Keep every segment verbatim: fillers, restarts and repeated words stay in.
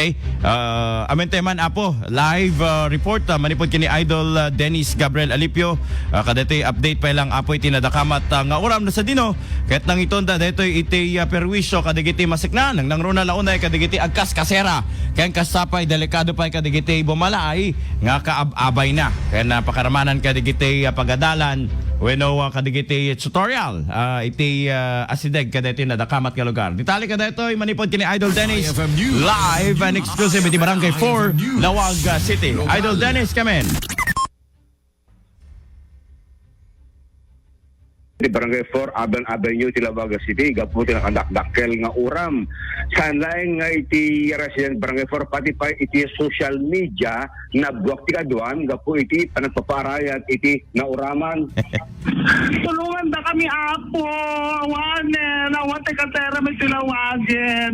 Okay. Ah, amin tayo man, Apo, live, ah, report, ah, manipod kini Idol, ah, Dennis Gabriel Alipio. Ah, kadaytoy update pay lang, Apo, iti nadakamat, ah, nga uram na sadino. Ket nangitonda daytoy iti, ah, perwisyo kadagiti masikna, nang nangruna la unay kadagiti agkaskasera. Ken kasta pay, delikado pay kadagiti bumalaay nga kaab-abay na. Ken, ah, pakaramanan kadagiti, ah, pagadalan wenno, ah, kadagiti tutorial, ah, iti, ah, asideg kadaytoy nadakamat nga lugar. Detalye kadaytoy manipod kini Idol Dennis. I F M News. Live and exclusive iti Barangay four, Laoag, ah, City. Idol Dennis, come in. Di Barangay four, Urban Avenue, ti Laoag City, gapu ti nakadakdakkel nga uram. Saan laeng nga iti resident Barangay four, pati pay iti social media, nabuak ti kaduan gapu iti panagpapaarayat iti nauraman. Tulungandakami, Apo. Awanen, awan ti kaseram iti Laoagen.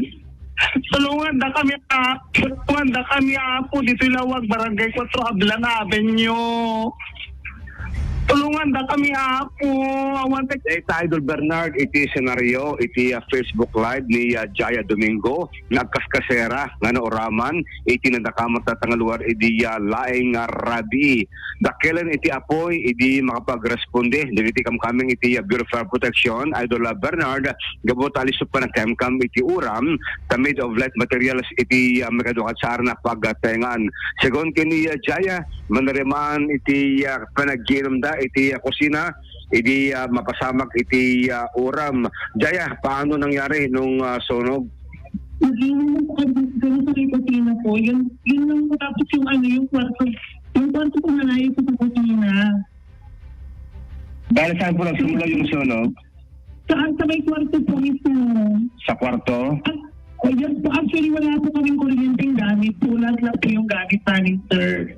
Tulungandakami, Apo. Tulungandakami, Apo. Ditoy Laoag, Barangay four, Ablan Avenue. Tulungandakami, Apo. Awan ti Dayta, Idol Bernard, iti senaryo iti, ah, Facebook Live ni, ah, Jaya Domingo, nagkaskasera nga nauraman iti nadakamat a nga lugar idi, ah, laeng nga rabii. Dakkelen iti apoy idi makapagresponde dagiti kamkameng iti, ah, Bureau of Fire Protection, Idol, ah, Bernard, gapu ta alisok pay a nakemkam iti uram ta made of light materials iti, ah, maikadua ket saan a pagtengngan. Segun ken ni, ah, Jaya, manarimaan iti, ah, panaggiinumda iti, ah, kusina idi, ah, mapasamak iti, ah, uram. Jaya, paano nangyari nung, ah, sunog? Nag-iinum po kami dun sa may kusina po. Yun, yun lang po. Tapos yung ano, yung kwarto, yung kwarto po malayo po sa kusina. Dahil saan po nagsimula yung sunog? Saan? Sa may kwarto po mismo. Sa kwarto? At, oh, yes po. Actually, wala po kaming kuryenteng gamit po. Lahat lang po yung gamit namin, sir.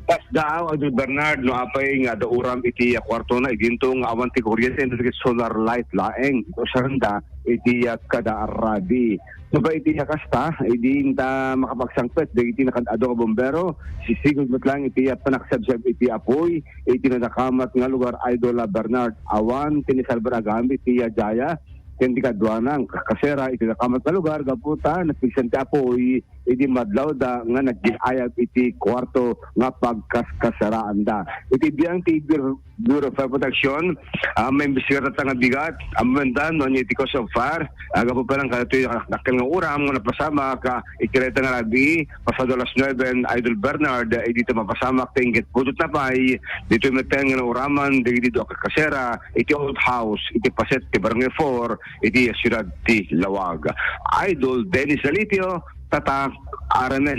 Kas daaw, Idol Bernard, no, apay nga adda uram iti, ah, kwarto na, idinto nga awan ti kuryente, dagiti solar light laeng. Usarenda iti, ah, kada rabii. Nupay iti, ah, kasta, idi inta makapagsangpet dagiti nakaad-adu nga bombero, sisigud met laeng iti, ah, panakserbserb iti apoy iti nadakamat nga lugar, Idol, ah, Bernard. Awan ti nasalbar a gamit ti, ah, Jaya ken ti kaduana nga kasera iti nadakamat nga lugar gapu ta napigsan ti apoy idi madlawda nga nagin-ayab iti kuwarto nga pagkaskaseraanda. Iti biang ti Bir-, Bureau of Fire Protection, ah, maimbestigar tatta nga bigat, ammoenda no ania iti cause of fire, ah, gapu pay lang kadaytoy dakkel nga uram nga napasamak, ah, iti dayta nga rabii, pasado alas nuebe, Idol Bernard, eh, dita mapasamak ti inggit pudot na pay, ditoy met nga nauraman, dagiti dua ka kasera, iti outhouse, iti paset ti Barangay four, iti siudad ti Laoag. Idol Dennis Alitio, Tatak, R M N.